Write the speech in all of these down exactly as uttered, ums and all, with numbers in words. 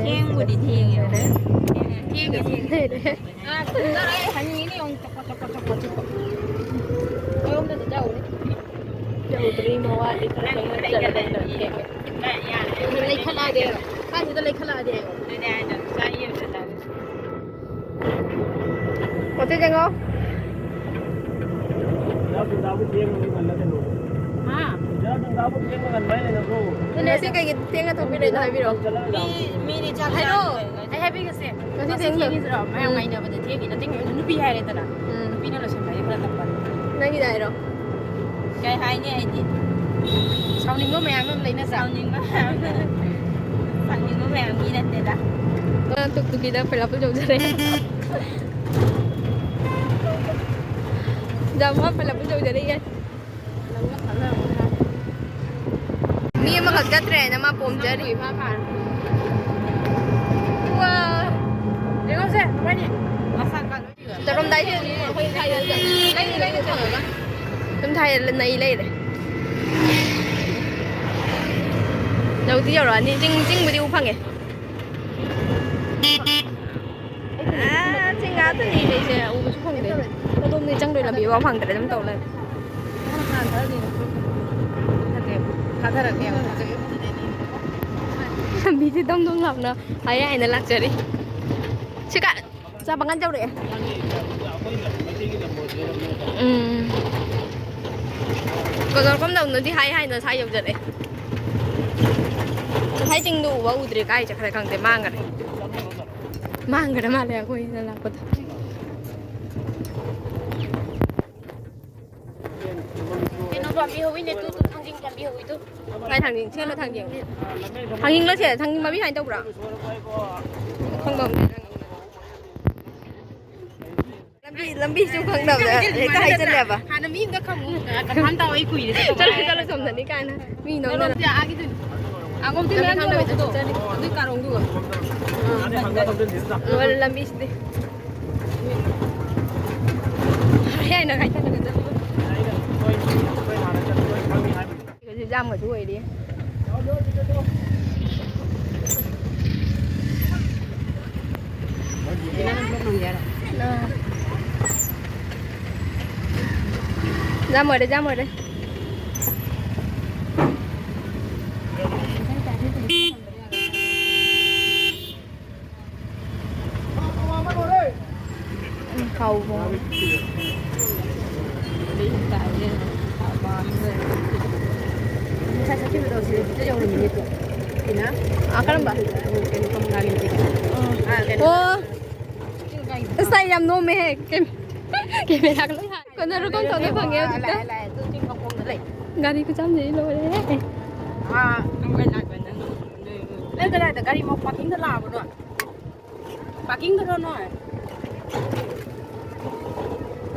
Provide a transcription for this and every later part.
ꯊꯦꯡꯕꯨꯗꯤ ꯊꯦꯡꯉꯦ꯫ ꯊꯦꯡꯉꯦ, ꯊꯦꯡꯉꯦ꯫ ꯑꯥ, ꯍꯟꯉꯤꯅꯦ ꯌꯦꯡꯉꯨ, ꯆꯀꯣ, ꯆꯀꯣ, ꯆꯀꯣ, ꯆꯀꯣ꯫ ꯃꯌꯨꯝꯗꯗꯤ ꯆꯠꯂꯨꯔꯦ꯫ ꯌꯧꯗ꯭ꯔꯤ, ꯃꯋꯥꯗꯤ ꯈꯔ ꯅꯪ ꯊꯦꯡꯅ ꯂꯩꯒ ꯆꯠꯂꯒ ꯂꯩꯔꯝꯃꯤ꯫ ꯊꯦꯡꯉꯦ꯫ ꯂꯩꯈꯠꯂꯛꯑꯗꯤ ꯍꯥꯏꯔꯣ? ꯀꯥꯏꯁꯤꯗ ꯂꯩꯈꯠꯂꯛꯑꯗꯤ ꯍꯥꯏꯔꯣ? ꯑꯗꯨꯅꯦ ꯍꯥꯏꯗꯣ, ꯆꯥ ꯌꯦꯡꯕ ꯆꯠꯂꯦ꯫ ꯋꯥꯆꯤꯡ ꯌꯦꯡꯉꯣ꯫ ꯍꯥ? ꯉꯁꯤ ꯀꯩꯒꯤ ꯊꯦꯡꯅ ꯊꯣꯛꯄꯤꯔꯛꯏꯅꯣ ꯍꯥꯏꯕꯤꯔꯛꯑꯣ꯫ ꯃꯤ, ꯃꯤꯗꯤ ꯆꯥꯛ ꯍꯥꯏꯔꯛꯑꯣ꯫ ꯆꯥꯗ꯭ꯔꯦ꯫ ꯑꯩ ꯍꯥꯏꯕꯤꯒꯁꯦ꯫ ꯉꯁꯤ ꯉꯁꯤ ꯊꯦꯡꯅ ꯊꯦꯡꯉꯤꯁꯤꯔꯣ? ꯃꯌꯥꯝ ꯎꯝ꯫ ꯉꯥꯏꯅꯕꯗ ꯊꯦꯡꯉꯤ꯫ ꯅꯠꯇꯦ, ꯅꯨꯄꯤ ꯍꯥꯏꯔꯦꯗꯅ꯫ ꯎꯝ꯫ ꯅꯨꯄꯤꯅ ꯂꯣꯏꯁꯤꯟꯕ ꯍꯥꯏꯗꯤ ꯈꯔ ꯇꯞꯄꯅꯤ꯫ ꯅꯪꯒꯤꯗ ꯍꯥꯏꯔꯣ꯫ ꯀꯩ ꯍꯥꯏꯅꯤ ꯑꯩꯗꯤ? ꯁꯥꯎꯅꯤꯡꯕ ꯃꯌꯥꯝ ꯑꯃ ꯂꯩꯅ ꯁꯥꯎꯅꯤꯡꯕ ꯃꯌꯥꯝ ꯑꯃ꯫ ꯁꯥꯎꯅꯤꯡꯕ ꯃꯌꯥꯝꯒꯤ ꯅꯠꯇꯦꯗ꯫ ꯇꯨꯛꯇꯨꯀꯤꯗ ꯄꯩꯂꯥꯄꯨ ꯌꯧꯖꯔꯦ꯫ ꯖꯥꯃ ꯄꯩꯂꯥꯄꯨ ꯌꯧꯖꯔꯦ꯫ ꯃꯤ ꯑꯃꯈꯛ ꯆꯠꯇ꯭ꯔꯦꯅ ꯃꯥ ꯄꯣꯝꯖꯔꯤ꯫ ꯋꯥ꯫ ꯌꯦꯡꯉꯨꯁꯦ, ꯃꯕꯥꯅꯤ꯫ ꯆꯠꯂꯝꯗꯥꯏꯁꯤꯗ ꯑꯗꯨꯝ ꯑꯩꯈꯣꯏ ꯁ꯭ꯋꯥꯏꯗ ꯂꯩ, ꯂꯩ, ꯂꯩ ꯇꯧꯔꯒ ꯑꯗꯨꯝ ꯊꯥꯏ, ꯅꯩ ꯂꯩꯔꯦ꯫ ꯌꯧꯗꯤ ꯌꯧꯔꯛꯑꯅꯤ꯫ ꯆꯤꯡ, ꯆꯤꯡꯕꯨꯗꯤ ꯎ ꯐꯪꯉꯦ꯫ ꯑꯥ, ꯆꯤꯡ ꯉꯥꯛꯇꯅꯤ ꯂꯩꯁꯦ, ꯎꯕꯁꯨ ꯐꯪꯗꯦ꯫ ꯀꯗꯣꯝꯗꯩ ꯆꯪꯗꯣꯏ ꯂꯝꯕꯤ ꯐꯥꯎ ꯐꯪꯗ꯭ꯔꯦ ꯑꯗꯨꯝ ꯇꯧ ꯂꯩꯔꯦ꯫ ꯊꯥꯊꯔꯛꯀꯦ꯫ ꯂꯝꯕꯤꯁꯦ ꯗꯣꯡ ꯗꯣꯡ ꯂꯥꯎꯅ ꯍꯥꯏ ꯍꯥꯏꯅ ꯂꯥꯛꯆꯔꯤ꯫ ꯁꯤ ꯀꯥ-, ꯆꯥ ꯄꯪꯒꯟ ꯌꯧꯔꯛꯑꯦ꯫ ꯎꯝ꯫ ꯕꯖꯥꯔ ꯀꯝꯗꯧꯅꯣꯗꯤ ꯍꯥꯏ ꯍꯥꯏꯅ ꯁ꯭ꯋꯥꯏ ꯌꯧꯖꯔꯛꯑꯦ꯫ ꯉꯁꯥꯏ ꯆꯤꯡꯗꯣ ꯎꯕ ꯎꯗ꯭ꯔꯦ, ꯀꯥꯏ ꯆꯠꯈ꯭ꯔꯦ ꯈꯪꯗꯦ, ꯃꯥꯡꯈ꯭ꯔꯦ꯫ ꯃꯥꯡꯈ꯭ꯔ ꯃꯥꯜꯂꯦ ꯑꯩꯈꯣꯏꯅ ꯂꯥꯛꯄꯗ꯫ ꯀꯩꯅꯣ ꯄꯥꯝꯕꯤ ꯍꯧꯋꯤꯅꯦ, ꯇꯨ, ꯇꯨ, ꯊꯥꯡꯖꯤꯡ ꯄꯥꯝꯕꯤ ꯍꯧꯋꯤ, ꯇꯨ꯫ ꯀꯥꯏ ꯊꯥꯡꯖꯤꯡ? ꯁꯦꯝꯕ ꯊꯥꯡꯖꯤꯡ꯫ ꯊꯥꯡꯖꯤꯡꯂꯣ ꯁꯦ? ꯊꯥꯡꯖꯤꯡ ꯄꯥꯝꯕꯤ ꯁꯨꯃꯥꯏꯅ ꯇꯧꯕ꯭ꯔꯥ? ꯈꯪꯕ ꯑꯃ ꯂꯩ꯫ ꯂꯝꯕꯤ, ꯂꯝꯕꯤꯁꯨ ꯈꯪꯗꯕꯗ ꯍꯦꯛꯇ ꯍꯥꯏꯖꯜꯂꯦꯕ꯫ ꯍꯥꯟꯅ ꯃꯤ ꯑꯝꯇ ꯈꯪꯉꯨ꯫ ꯀꯟꯐꯥꯝ ꯇꯧ, ꯑꯩ ꯀꯨꯏꯔꯦ ꯆꯠꯇꯕ꯫ ꯆꯠꯂꯨ, ꯆꯠꯂꯨ, ꯁꯣꯝꯗꯅꯤ ꯀꯥꯏꯅ꯫ ꯃꯤ ꯅꯣꯛꯅꯔ-, ꯅꯔꯣꯝꯗꯤ ꯑꯥꯒꯤꯗꯨꯅꯤ꯫ ꯑꯥꯒꯣꯝꯗꯤ ꯂꯝꯕꯤ ꯃꯌꯥꯝ ꯈꯪꯗꯕ ꯌꯧꯔꯕꯗꯣ꯫ ꯆꯠꯆꯅꯤ꯫ ꯑꯗꯨꯏ ꯀꯥꯔꯣꯡꯗꯨꯒ꯫ ꯑꯥ, ꯂꯣꯏꯔꯦ ꯂꯝꯕꯤꯁꯤꯗꯤ꯫ ꯍꯥꯏꯅ ꯍꯥꯏꯊꯔꯒ ꯆꯠꯂꯨ꯫ ꯍꯧꯖꯤꯛ ꯖꯥꯝꯒꯁꯨ ꯑꯣꯏꯔꯤ꯫ ꯌꯥꯝ ꯑꯣꯏꯔꯦ, ꯌꯥꯝ ꯑꯣꯏꯔꯦ꯫ ꯎꯝ, ꯍꯥꯎꯕ꯫ ꯉꯁꯥꯏ ꯆꯠꯈꯤꯕꯗꯣ ꯁꯤꯗ ꯌꯧꯔꯝꯃꯤꯅꯦ ꯇꯨ꯫ ꯁꯤꯅ? ꯑꯥ, ꯀꯔꯝꯕ? ꯎꯝ, ꯀꯩꯅꯣ, ꯀꯃꯂꯥꯒꯤ ꯅꯨꯄꯤꯗꯣ꯫ ꯑꯥ, ꯀꯩꯅꯣ꯫ ꯑꯣ꯫ ꯑꯁ, ꯑꯩ ꯌꯥꯝ ꯅꯣꯝꯃꯦꯍꯦ꯫ ꯀꯦꯝ-, ꯀꯦꯃꯦꯔꯥꯒ ꯂꯣꯏ ꯍꯥꯏ꯫ ꯀꯣꯅꯔ ꯀꯣꯟ ꯇꯧꯅ ꯐꯪꯉꯦ ꯍꯧꯖꯤꯛꯇ꯫ ꯂꯥꯛꯑꯦ, ꯂꯥꯛꯑꯦ, ꯑꯗꯨ ꯆꯤꯡ ꯃꯈꯣꯡꯗ ꯂꯩ꯫ ꯒꯥꯔꯤ ꯈꯨꯆꯥꯝꯁꯤꯗꯤ ꯂꯣꯏꯔꯦꯍꯦ꯫ ꯑꯥ, ꯅꯪ ꯀꯗꯥꯏꯗ ꯒꯥꯔꯤ ꯃ-, parking ꯗ ꯂꯥꯛꯑꯕꯅꯣ? Parking ꯗꯔꯣ ꯅꯣꯏ?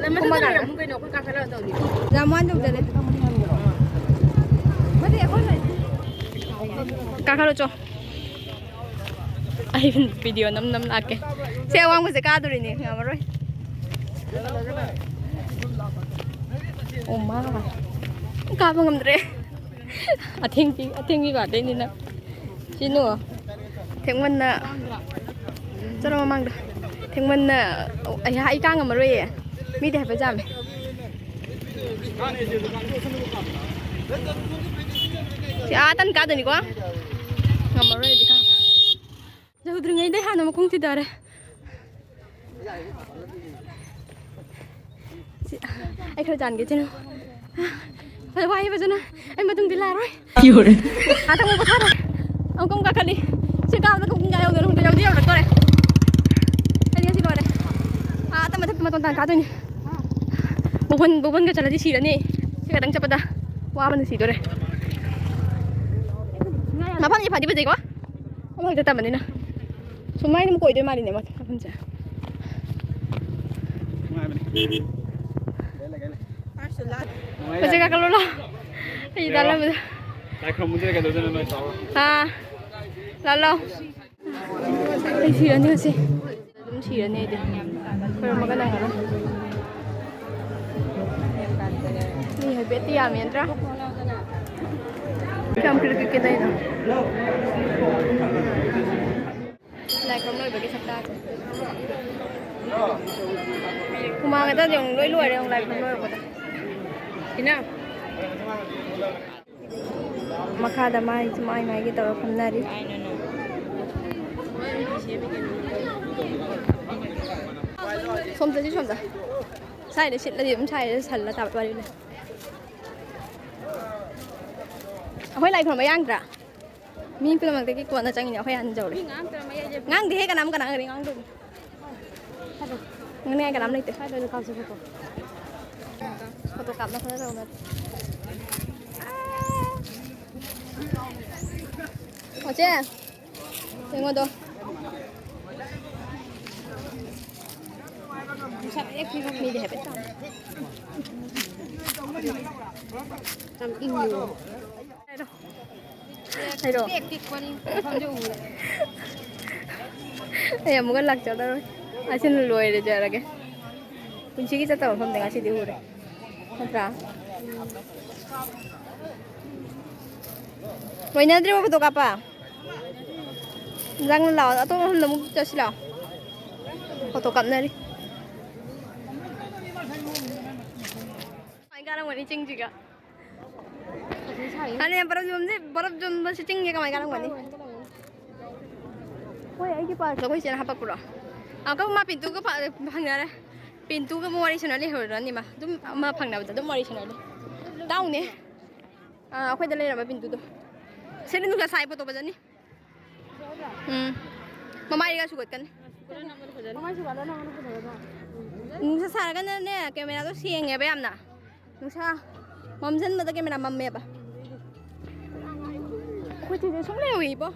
ꯂꯩ, ꯃꯊꯛꯇ ꯀꯨꯝꯃ ꯂꯩꯔꯝꯃꯨ ꯀꯩꯅꯣ, ꯑꯩꯈꯣꯏ ꯀꯥꯈꯠꯂꯛꯑꯗꯧꯅꯤ꯫ ꯌꯥꯝ ꯋꯥꯅ ꯇꯧꯖꯔꯦ꯫ ꯅꯠꯇꯦ, ꯑꯩꯈꯣꯏ ꯂꯩ꯫ ꯀꯥꯈꯠꯂꯣ ꯆꯣ꯫ ꯑꯩ video ꯅꯝ ꯅꯝ ꯂꯥꯛꯀꯦ꯫ ꯁꯤ ꯑꯋꯥꯡꯕꯁꯦ ꯀꯥꯗꯣꯔꯤꯅꯦ, ꯉꯝꯃꯔꯣꯏ꯫ ꯑꯣ ꯃꯥ꯫ ꯀꯥꯕ ꯉꯝꯗ꯭ꯔꯦ꯫ ꯑꯊꯦꯡꯕꯤ, ꯑꯊꯦꯡꯕꯤ ꯉꯥꯛꯇꯅꯤꯅ꯫ ꯁꯤꯅꯨ꯫ ꯊꯦꯡꯃꯟꯅ꯫ ꯆꯠꯂꯣ ꯃꯃꯥꯡꯗ꯫ ꯊꯦꯡꯃꯟꯅ꯫ ꯑꯩ, ꯑꯩ ꯀꯥ ꯉꯝꯃꯔꯣꯏꯌꯦ꯫ ꯃꯤꯗꯤ ꯍꯥꯏꯐꯦꯠ ꯌꯥꯝꯃꯦ꯫ ꯁꯤ ꯑꯥ ꯇꯟ ꯀꯥꯗꯣꯏꯅꯤꯀꯣ꯫ ꯉꯝꯃꯔꯣꯏ ꯑꯩꯗꯤ ꯀꯥꯕ꯫ ꯌꯧꯗ꯭ꯔꯤꯉꯩꯗꯩ ꯍꯥꯟꯅ ꯃꯈꯣꯡ ꯊꯤꯗꯔꯦ꯫ ꯁꯤ, ꯑꯩ ꯈꯔ ꯆꯥꯟꯒꯦ ꯆꯦꯅꯨ꯫ ꯐꯖ ꯋꯥꯏꯌꯦ ꯐꯖꯅ꯫ ꯑꯩ ꯃꯇꯨꯡꯗꯤ ꯂꯥꯛꯑꯔꯣꯏ꯫ ꯌꯧꯔꯦ꯫ ꯉꯥꯛꯇꯪ ꯑꯃꯨꯛ ꯄꯣꯊꯥꯔꯣ꯫ ꯑꯃꯨꯛ ꯑꯃꯨꯛ ꯀꯥꯈꯠꯂꯤ꯫ ꯁꯤ ꯀꯥꯕꯗ ꯀꯨꯝ ꯀꯥꯏ ꯌꯧꯗꯣꯏꯅꯣ ꯈꯪꯗꯦ꯫ ꯌꯧꯗꯤ ꯌꯧꯔꯛꯇꯣꯔꯦ꯫ ꯑꯩ ꯉꯁꯤ ꯂꯣꯏꯔꯦ꯫ ꯑꯥ, ꯇꯞꯅ ꯇꯞꯅ ꯃꯇꯣꯟ ꯇꯥꯅ ꯀꯥꯗꯣꯏꯅꯤ꯫ ꯕꯣꯕꯟ, ꯕꯣꯕꯟꯒ ꯆꯠꯂꯗꯤ ꯁꯤꯔꯅꯤ꯫ ꯁꯤ ꯈꯛꯇꯪ ꯆꯠꯄꯗ ꯋꯥꯕꯅ ꯁꯤꯗꯣꯔꯦ꯫ ꯃꯐꯝꯁꯦ ꯐꯗꯤ ꯐꯖꯩꯀꯣ? ꯑꯃꯈꯛꯇ ꯇꯝꯕꯅꯤꯅ꯫ ꯁꯨꯃꯥꯏꯅ ꯑꯗꯨꯝ ꯀꯣꯏꯗꯣꯏ ꯃꯥꯜꯂꯤꯅꯦ ꯃꯐꯝꯁꯦ꯫ ꯅꯨꯡꯉꯥꯏꯕꯅꯦ꯫ ꯍꯧꯖꯤꯛ ꯀꯥꯈꯠꯂꯣ ꯂꯥꯎ꯫ ꯑꯩ ꯇꯥꯟꯅꯕꯗ꯫ ꯂꯥꯏ ꯈꯨꯔꯨꯝꯕꯗꯨꯗ ꯀꯩꯗꯧꯗꯣꯏꯅꯣ ꯅꯣꯏ ꯇꯧꯔꯣ꯫ ꯑꯥ꯫ ꯂꯥꯛꯑꯣ ꯂꯥꯎ꯫ ꯑꯩ ꯁꯤꯔꯅꯤ ꯉꯁꯤ꯫ ꯑꯗꯨꯝ ꯁꯤꯔꯅꯤ ꯑꯩꯗꯤ꯫ ꯈꯣꯏꯔꯝꯃꯒ ꯅꯪꯉꯔꯣꯏ꯫ ꯃꯤ ꯍꯥꯏꯐꯦꯠꯇꯤ ꯌꯥꯝꯃꯦ ꯅꯠꯇ꯭ꯔꯥ? ꯀꯌꯥꯝ ꯀꯤꯔꯛꯀꯦ ꯀꯩꯗꯧꯅꯣ? ꯂꯥꯏ ꯈꯨꯔꯨꯝ ꯂꯣꯏꯕꯒꯤ ꯁꯛꯇꯥꯁꯦ꯫ ꯍꯨꯃꯥꯡ ꯍꯦꯛꯇ ꯌꯦꯡꯉꯨ, ꯂꯣꯏ ꯂꯣꯏꯔꯦ ꯌꯦꯡꯉꯨ, ꯂꯥꯏ ꯈꯨꯔꯨꯝ ꯂꯣꯏꯔꯛꯄꯗ꯫ ꯃꯈꯥꯗ ꯃꯥꯏ ꯃꯥꯏ ꯃꯥꯏꯒꯤ ꯇꯧꯔ ꯐꯝꯅꯔꯤ꯫ ꯁꯣꯝꯗꯗꯤ ꯁꯣꯝꯗ ꯁ꯭ꯋꯥꯏꯗ ꯁꯤꯠꯂꯗꯤ ꯑꯗꯨꯝ ꯁ꯭ꯋꯥꯏꯗ ꯁꯜꯂ ꯇꯥꯕ ꯋꯥꯔꯤꯅꯦ꯫ ꯑꯩꯈꯣꯏ ꯂꯥꯏ ꯈꯨꯔꯨꯝꯕ ꯌꯥꯡꯗ꯭ꯔꯥ? ꯃꯤ ꯄꯨꯝꯅꯃꯛꯇꯒꯤ ꯀꯣꯟꯅ ꯆꯪꯉꯤꯅꯦ, ꯑꯩꯈꯣꯏ ꯍꯥꯟꯅ ꯌꯧꯔꯦ꯫ ꯉꯥꯡꯗꯦꯍꯦ, ꯀꯅꯥꯝ ꯀꯅꯥ ꯀꯔꯤ ꯉꯥꯡꯗꯣꯏꯅꯣ? ꯉꯥꯡꯅꯤꯡꯉꯥꯏ ꯀꯅꯥꯝ ꯂꯩꯇꯦ꯫ ꯐꯣꯇꯣ ꯀꯥꯞꯅ ꯈꯣꯠꯅ ꯇꯧꯅ꯫ ꯑꯣ, ꯆꯦ, ꯌꯦꯡꯉꯣꯗꯣ꯫ ꯃꯤꯗꯤ ꯍꯥꯏꯐꯦꯠ ꯇꯥꯕ꯫ ꯌꯥꯝ ꯏꯪꯉꯤꯉꯣ꯫ ꯍꯥꯏꯔꯣ꯫ ꯄꯤꯛ ꯄꯤꯛꯄꯅꯤ, ꯃꯐꯝꯁꯦ ꯎꯕꯗ꯫ ꯑꯩ ꯑꯃꯨꯛꯀ ꯂꯥꯛꯆꯔꯔꯣꯏ꯫ ꯑꯁꯤꯅ ꯂꯣꯏꯔꯦ ꯖꯔꯒꯦ꯫ ꯄꯨꯟꯁꯤꯒꯤ ꯆꯠꯇꯕ ꯃꯐꯝꯗ ꯉꯁꯤꯗꯤ ꯎꯔꯦ꯫ ꯅꯠꯇ꯭ꯔꯥ? ꯂꯣꯏꯅꯗ꯭ꯔꯤꯕꯣ ꯐꯣꯇꯣ ꯀꯥꯞꯄ? ꯅꯪ ꯂꯥꯛꯑꯣ, ꯑꯇꯣꯞꯄ ꯃꯐꯝꯗ ꯑꯃꯨꯛ ꯆꯠꯁꯤ ꯂꯥꯛꯑꯣ꯫ ꯐꯣꯇꯣ ꯀꯥꯞꯅꯔꯤ꯫ ꯀꯃꯥꯏ ꯀꯥꯔꯝꯒꯅꯤ ꯆꯤꯡꯁꯤꯒ? ꯑꯗꯨ ꯁꯥꯏ꯫ ꯑꯗꯨꯅꯦ ꯕꯔꯞ ꯌꯣꯟꯕꯁꯦ, ꯕꯔꯞ ꯌꯣꯟꯕꯁꯦ ꯆꯤꯡꯁꯦ ꯀꯃꯥꯏ ꯀꯥꯔꯝꯒꯅꯤ? ꯍꯣꯏ, ꯑꯩꯒꯤ ꯄꯥꯔꯁꯇꯣ ꯑꯩꯈꯣꯏ ꯆꯦꯅ ꯍꯥꯄꯛꯄ꯭ꯔꯣ? ꯑꯪꯀꯜ, ꯃꯥ ꯄꯤꯟꯇꯨꯒ ꯐ-, ꯐꯪꯅꯔꯦ꯫ ꯄꯤꯟꯇꯨꯒ ꯑꯃꯨꯛ ꯋꯥꯔꯤ ꯁꯥꯟꯅ ꯂꯩꯍꯧꯔꯅꯤ ꯃꯥ꯫ ꯑꯗꯨꯝ ꯑꯃ ꯐꯪꯅꯕꯗ ꯑꯗꯨꯝ ꯋꯥꯔꯤ ꯁꯥꯟꯅ ꯂꯩ꯫ ꯇꯥꯎꯅꯦ꯫ ꯑꯥ, ꯑꯩꯈꯣꯏꯗ ꯂꯩꯔꯝꯕ ꯄꯤꯟꯇꯨꯗꯣ꯫ ꯁꯤꯗꯤ ꯅꯨꯡꯁꯥ ꯁꯥꯏ, ꯐꯣꯇꯣ ꯐꯖꯅꯤ꯫ ꯎꯝ꯫ ꯃꯃꯥꯏꯒ ꯁꯨꯒꯠꯀꯅꯤ꯫ ꯅꯨꯡꯁꯥ ꯁꯥꯔꯒꯅꯅꯦ, ꯀꯦꯃꯦꯔꯥꯗꯣ ꯁꯦꯡꯉꯦꯕ ꯌꯥꯝꯅ꯫ ꯅꯨꯡꯁꯥ ꯃꯝꯁꯤꯟꯕꯗ ꯀꯦꯃꯦꯔꯥ ꯃꯝꯃꯦꯕ꯫ ꯑꯩꯈꯣꯏ ꯆꯦꯁꯦ ꯁꯨꯝ ꯂꯩꯍꯧꯏꯕꯣ꯫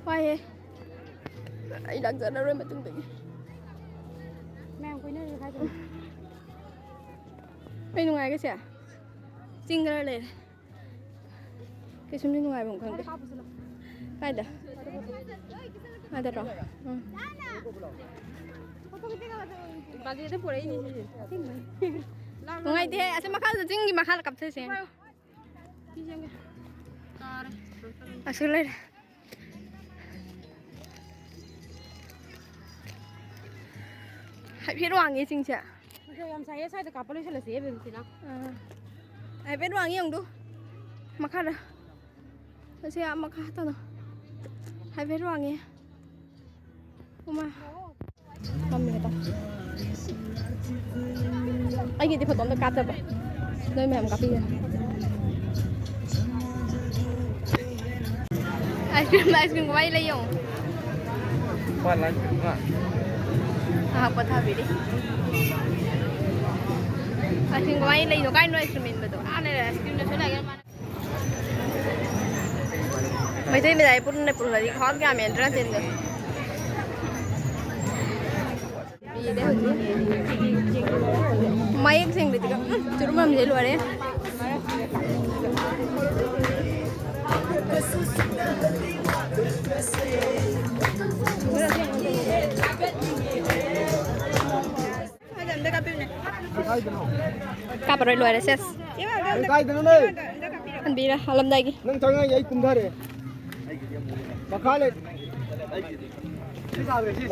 ꯋꯥꯏꯍꯦ꯫ ꯑꯩ ꯂꯥꯛꯆꯔꯔꯣꯏ ꯃꯇꯨꯡꯗꯒꯤ꯫ ꯃꯌꯥꯝ ꯀꯣꯏꯅꯔꯤ ꯍꯥꯏꯗꯨꯅꯤ꯫ ꯑꯩ ꯅꯨꯡꯉꯥꯏꯒꯁꯦ꯫ ꯆꯤꯡꯗꯔ ꯂꯩꯔꯦ꯫ ꯀꯩꯁꯨꯝꯗꯤ ꯅꯨꯡꯉꯥꯏꯕꯝ ꯈꯪꯗꯦ꯫ ꯀꯥꯏꯗ? ꯑꯥꯗꯔꯣ? ꯎꯝ꯫ ꯅꯨꯡꯉꯥꯏꯇꯦꯍꯦ꯫ ꯑꯁꯤ ꯃꯈꯥꯗ ꯆꯤꯡꯒꯤ ꯃꯈꯥꯗ ꯀꯥꯞꯊꯁꯦ꯫ ꯑꯁꯤ ꯂꯩꯔꯦ꯫ ꯍꯥꯏꯐꯦꯠ ꯋꯥꯡꯉꯦ ꯆꯤꯡꯁꯦ꯫ ꯌꯥꯝ ꯁꯥꯏꯌꯦ, ꯁ꯭ꯋꯥꯏꯗ ꯀꯥꯞꯄ ꯂꯣꯏꯁꯤꯜꯂꯁꯦ, ꯕꯦꯕꯤꯁꯤꯅ꯫ ꯑꯥ꯫ ꯍꯥꯏꯐꯦꯠ ꯋꯥꯡꯉꯤ ꯌꯦꯡꯗꯨ꯫ ꯃꯈꯥꯗ꯫ ꯑꯁꯤ ꯑꯥ ꯃꯈꯥ ꯇꯥꯅ꯫ ꯍꯥꯏꯐꯦꯠ ꯋꯥꯡꯉꯤ꯫ ꯎꯃꯥ꯫ ꯃꯝꯃꯦ ꯈꯤꯇꯪ꯫ ꯑꯩꯒꯤꯗꯤ ꯐꯣꯇꯣ ꯑꯝꯇ ꯀꯥꯞꯇꯕ꯫ ꯅꯣꯏ ꯃꯌꯥꯝ ꯀꯥꯞꯄꯤꯒꯦ꯫ ꯑꯥꯏꯁ ꯀ꯭ꯔꯤꯝ, ꯑꯥꯏꯁ ꯀ꯭ꯔꯤꯝ ꯀꯃꯥꯏꯅ ꯂꯩ ꯌꯦꯡꯉꯣ꯫ ꯂꯨꯄꯥ ꯂꯥꯈ ꯃꯉꯥ꯫ ꯉꯥꯏꯍꯥꯛ ꯄꯣꯊꯥꯕꯤꯔꯤ꯫ ꯑꯥꯏꯁ ꯀ꯭ꯔꯤꯝ ꯀꯃꯥꯏꯅ ꯂꯩꯅꯣ? ꯀꯥꯏꯅꯣ ꯑꯥꯏꯁ ꯀ꯭ꯔꯤꯝ ꯏꯟꯕꯗꯣ? ꯑꯥ ꯂꯩꯔꯦ, ꯑꯥꯏꯁ ꯀ꯭ꯔꯤꯝꯗꯁꯨ ꯂꯩꯔꯦ ꯃꯥꯅ꯫ ꯃꯩꯇꯩ ꯃꯆꯥꯒꯤ ꯄꯨꯟꯅ ꯄꯨꯜꯂꯗꯤ ꯈ꯭ꯋꯥꯡ ꯀꯌꯥ ꯃꯦꯟꯗ꯭ꯔꯥ ꯆꯦꯟꯗꯣ꯫ ꯃꯌꯦꯛ ꯁꯦꯡꯗ꯭ꯔꯗꯤꯀꯣ, ꯎꯝ, ꯆꯨꯔꯨꯞ ꯃꯅꯝꯁꯦ ꯂꯣꯏꯔꯦ꯫ ꯀꯥꯞꯄꯔꯣꯏ, ꯂꯣꯏꯔꯦ, ꯁꯦꯁ꯫ ꯅꯪ ꯀꯥꯏꯗꯅꯣꯅꯦ? ꯍꯟꯕꯤꯔ, ꯍꯜꯂꯝꯗꯥꯏꯒꯤ꯫ ꯅꯪ ꯆꯪꯉꯛꯏ, ꯑꯩ ꯀꯨꯝꯊꯔꯦ꯫ ꯃꯈꯥ ꯂꯩ꯫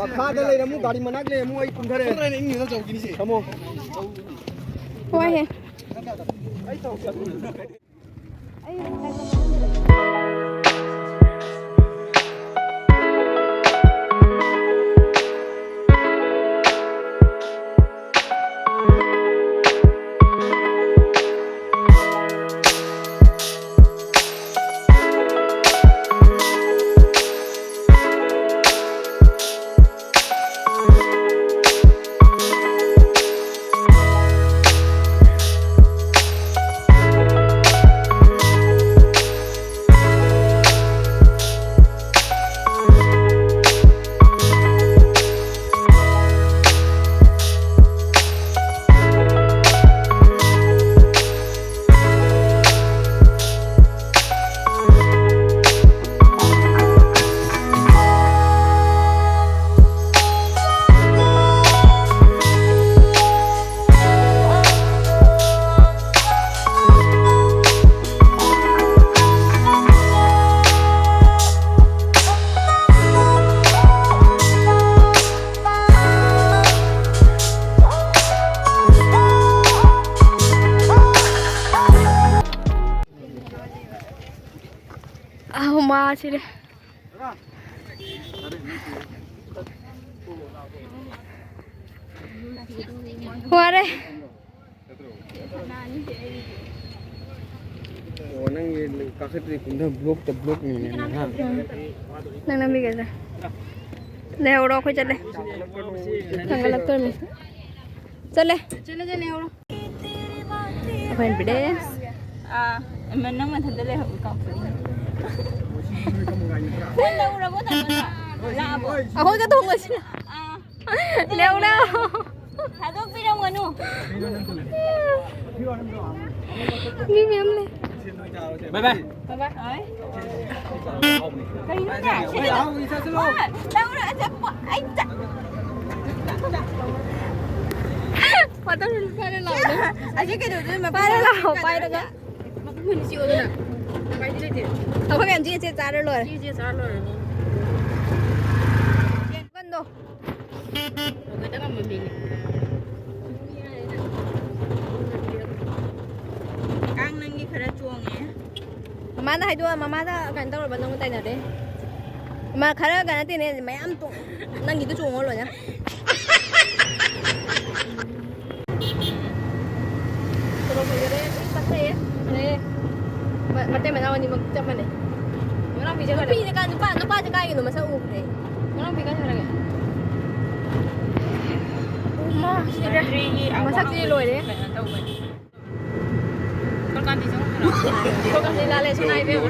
ꯃꯈꯥꯗ ꯂꯩꯔꯝꯃꯨ, ꯒꯥꯔꯤ ꯃꯅꯥꯛ ꯂꯩꯔꯝꯃꯨ, ꯑꯩ ꯀꯨꯝꯊꯔꯦ꯫ ꯊꯝꯃꯣ꯫ ꯋꯥꯏꯍꯦ꯫ ꯑꯍꯨꯝ ꯃꯥꯁꯤꯅꯦ꯫ ꯋꯥꯔꯦ꯫ ꯑꯣ, ꯅꯪꯒꯤ ꯀꯥꯈꯠꯇ꯭ꯔꯤ ꯀꯨꯝꯊ ꯕ꯭ꯂꯣꯛꯇ ꯕ꯭ꯂꯣꯛꯅꯤꯅꯦ, ꯍꯥ? ꯅꯪ ꯅꯝꯕꯤꯒꯦꯁꯦ꯫ ꯂꯩꯍꯧꯔꯣ, ꯑꯩꯈꯣꯏ ꯆꯠꯂꯦ꯫ ꯊꯥꯡꯒꯠꯂꯛꯇꯣꯏꯅꯦ꯫ ꯆꯠꯂꯦ꯫ ꯆꯠꯂꯦ, ꯆꯠꯂꯦ, ꯂꯩꯍꯧꯔꯣ꯫ ꯑꯩꯈꯣꯏꯅ ꯄꯤꯔꯦ꯫ ꯑꯥ, ꯅꯪ ꯃꯊꯟꯇ ꯂꯩꯍꯧ, ꯀꯥꯎꯊꯣꯛꯏꯅꯦ꯫ ꯐꯣꯟ ꯂꯧꯔꯕꯣ, ꯇꯥꯃꯣꯅ? ꯂꯥꯛꯑꯕꯣ? ꯑꯩꯈꯣꯏꯒ ꯊꯣꯡꯉꯁꯤꯅ꯫ ꯑꯥ꯫ ꯂꯦꯎ, ꯂꯦꯎ꯫ ꯊꯥꯗꯣꯛꯄꯤꯔꯝꯒꯅꯨ꯫ ꯃꯤ ꯃꯌꯥꯝ ꯂꯩ꯫ ꯕꯥꯏ ꯕꯥꯏ꯫ ꯕꯥꯏ ꯕꯥꯏ꯫ ꯀꯩꯅꯣꯅꯦ? ꯂꯧꯔ ꯆꯠꯄ꯫ ꯑꯩ ꯆꯠ-, ꯋꯥꯇꯔ ꯐꯥꯏꯅꯦꯜ ꯂꯥꯎꯗꯣ꯫ ꯑꯁꯤ ꯀꯩꯗꯧꯗꯣꯏꯅꯣ? ꯐꯥꯏꯅꯦꯜ ꯂꯥꯎ, ꯄꯥꯏꯔꯒ꯫ ꯃꯈꯨꯝ ꯑꯅꯤ ꯆꯤꯛꯑꯣꯗꯅ꯫ ꯎꯄꯥꯏꯗꯤ ꯂꯩꯇꯦ꯫ ꯑꯩꯈꯣꯏ ꯃꯌꯥꯝ ꯆꯤꯛꯑ ꯆꯤꯛꯑ ꯆꯥꯔ ꯂꯣꯏꯔꯦ꯫ ꯆꯤꯛꯑ ꯆꯤꯛꯑ ꯆꯥꯔ ꯂꯣꯏꯔꯦ꯫ ꯌꯦꯟ ꯀꯟꯗꯣ꯫ ꯂꯣꯏꯗ ꯉꯝꯕ ꯃꯤꯅꯤ꯫ ꯀꯥꯡ ꯅꯪꯒꯤ ꯈꯔ ꯆꯣꯡꯉꯦ꯫ ꯃꯃꯥꯅ ꯍꯥꯏꯗꯣꯛꯑ, ꯃꯃꯥꯅ ꯀꯩꯅꯣ ꯇꯧꯔꯕ, ꯅꯪ ꯇꯥꯏꯅꯔꯦ꯫ ꯃꯥ ꯈꯔꯒ ꯅꯠꯇꯦꯅꯦ, ꯃꯌꯥꯝ ꯇꯣꯡ-, ꯅꯪꯒꯤꯗꯣ ꯆꯣꯡꯉꯣ ꯂꯣꯏꯅ꯫ ꯁꯣꯔꯣꯛ ꯐꯖꯔꯦ, ꯃꯤ ꯆꯠꯈ꯭ꯔꯦ꯫ ꯐꯖꯩꯌꯦ꯫ ꯃ-, ꯃꯇꯩ ꯃꯅꯥꯎ ꯑꯅꯤꯃꯛ ꯆꯞ ꯃꯥꯟꯅꯩ꯫ ꯃꯅꯥꯎꯄꯤ ꯆꯠꯈ꯭ꯔꯦ꯫ ꯅꯨꯄꯤꯅ ꯀꯥ-, ꯅꯨꯄꯥ, ꯅꯨꯄꯥꯁꯦ ꯀꯥꯏꯒꯤꯅꯣ ꯃꯁꯛ ꯎꯗ꯭ꯔꯦ꯫ ꯃꯅꯥꯎꯄꯤ ꯀꯥꯏ ꯆꯠꯈ꯭ꯔꯒꯦ? ꯎꯃ, ꯁꯤꯔꯦ꯫ ꯃꯁꯛꯁꯤꯗꯤ ꯂꯣꯏꯔꯦ꯫ ꯀꯩꯅꯣ ꯇꯧꯕꯅꯤ꯫ ꯀꯔꯝ ꯀꯥꯟꯗ ꯆꯪꯉꯛꯇꯣꯏꯅꯣ? ꯀꯔꯝ ꯀꯥꯟꯗ ꯂꯥꯜꯂꯦ ꯁꯅꯥ ꯏꯕꯦꯝꯃ?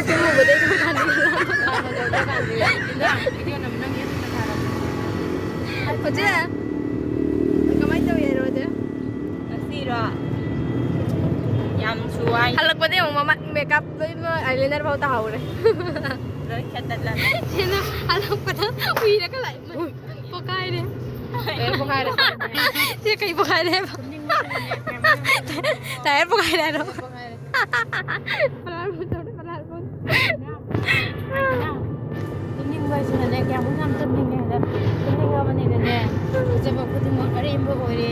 ꯇꯨꯝꯃꯨꯕꯗꯩ ꯀꯔꯝ ꯀꯥꯟꯗ ꯂꯥꯜꯂꯦ? ꯏꯟꯖꯥꯡ video ꯅꯝ-, ꯅꯪ ꯌꯦꯟ ꯊꯣꯡꯕ ꯊꯥꯔꯕ? ꯍꯧꯖꯤꯛ? ꯀꯃꯥꯏꯅ ꯇꯧꯔꯤꯅꯣ ꯍꯧꯖꯤꯛ? ꯉꯁꯤꯔꯣ? ꯌꯥꯝꯁꯨ ꯋꯥꯏ꯫ ꯍꯜꯂꯛꯄꯗꯩ ꯑꯃꯨꯛ ꯃꯃꯥꯏ makeup ꯂꯣꯏꯅꯃꯛ eyeliner ꯐꯥꯎ ꯇꯥꯍꯧꯔꯦ꯫ ꯂꯣꯏ ꯈꯦꯠꯇꯠꯂꯝꯃꯦ꯫ ꯁꯤꯅ ꯍꯜꯂꯛꯄꯗ ꯎꯏꯔꯒ ꯂꯥꯛꯏ꯫ ꯄꯣꯛꯈꯥꯏꯔꯦ꯫ ꯇꯥꯌꯔ ꯄꯣꯛꯈꯥꯏꯔꯦ꯫ ꯁꯤ ꯀꯩ ꯄꯣꯛꯈꯥꯏꯔꯦ ꯍꯥꯏꯕ? ꯇꯥꯌꯔ ꯄꯣꯛꯈꯥꯏꯔꯦ ꯍꯥꯏꯔꯣ? ꯄꯣꯛꯈꯥꯏꯔꯦ꯫ ꯐꯂꯥꯔ ꯐꯨꯠ ꯇꯧꯔꯦ, ꯐꯂꯥꯔ ꯐꯨꯠ꯫ ꯇꯨꯝꯅꯤꯡꯕ ꯍꯥꯏꯁꯤꯅꯅꯦ, ꯀꯌꯥꯃꯨꯛ ꯌꯥꯝ ꯇꯨꯝꯅꯤꯡꯉꯦ ꯍꯥꯏꯗ, ꯇꯨꯝꯅꯤꯡꯉꯕꯅꯤꯅꯅꯦ, ꯐꯖꯕ ꯈꯨꯗꯤꯡꯃꯛ ꯑꯔꯦꯝꯕ ꯑꯣꯏꯔꯦ꯫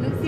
ꯅꯨꯡꯁꯤ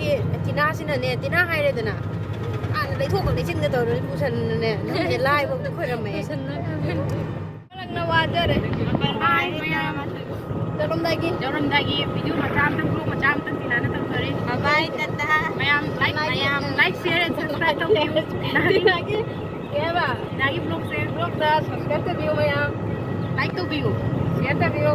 ꯍꯧꯖꯤꯛꯀꯤ ꯇꯤꯅꯥꯁꯤꯅꯅꯦ, ꯇꯤꯅꯥ ꯍꯥꯏꯔꯦꯗꯅ, ꯍꯥꯟꯅ ꯂꯩꯊꯣꯛꯀ ꯂꯩꯁꯤꯟꯒ ꯇꯧꯔ ꯄꯨꯁꯟꯅꯅꯦ, ꯅꯪꯁꯦ ꯂꯥꯏꯐꯥꯎꯗ ꯈꯣꯏꯔꯝꯃꯦ꯫ ꯄꯨꯁꯟꯅ ꯈꯪꯉꯦ꯫ ꯋꯥꯖꯔꯦ꯫ Bye ꯃꯌꯥꯝ꯫ ꯌꯧꯔꯝꯗꯥꯏꯒꯤ꯫ ꯌꯧꯔꯝꯗꯥꯏꯒꯤ video ꯃꯆꯥ ꯑꯝꯇꯪ, vlog ꯃꯆꯥ ꯑꯝꯇꯪ ꯇꯤꯅꯥꯅ ꯇꯧꯖꯔꯤ꯫ Bye bye, Tata. ꯃꯌꯥꯝ like, ꯃꯌꯥꯝ like, share and subscribe ꯇꯧꯕꯤꯌꯨ꯫ ꯇꯤꯅꯥꯒꯤ꯫ ꯇꯤꯅꯥꯒꯤ꯫ ꯀꯩ ꯍꯥꯏꯕ? ꯇꯤꯅꯥꯒꯤ vlogꯁꯦ꯫ Vlogꯇ subscribe ꯇꯧꯕꯤꯌꯨ ꯃꯌꯥꯝ꯫ Like ꯇꯧꯕꯤꯌꯨ꯫ Share ꯇꯧꯕꯤꯌꯨ꯫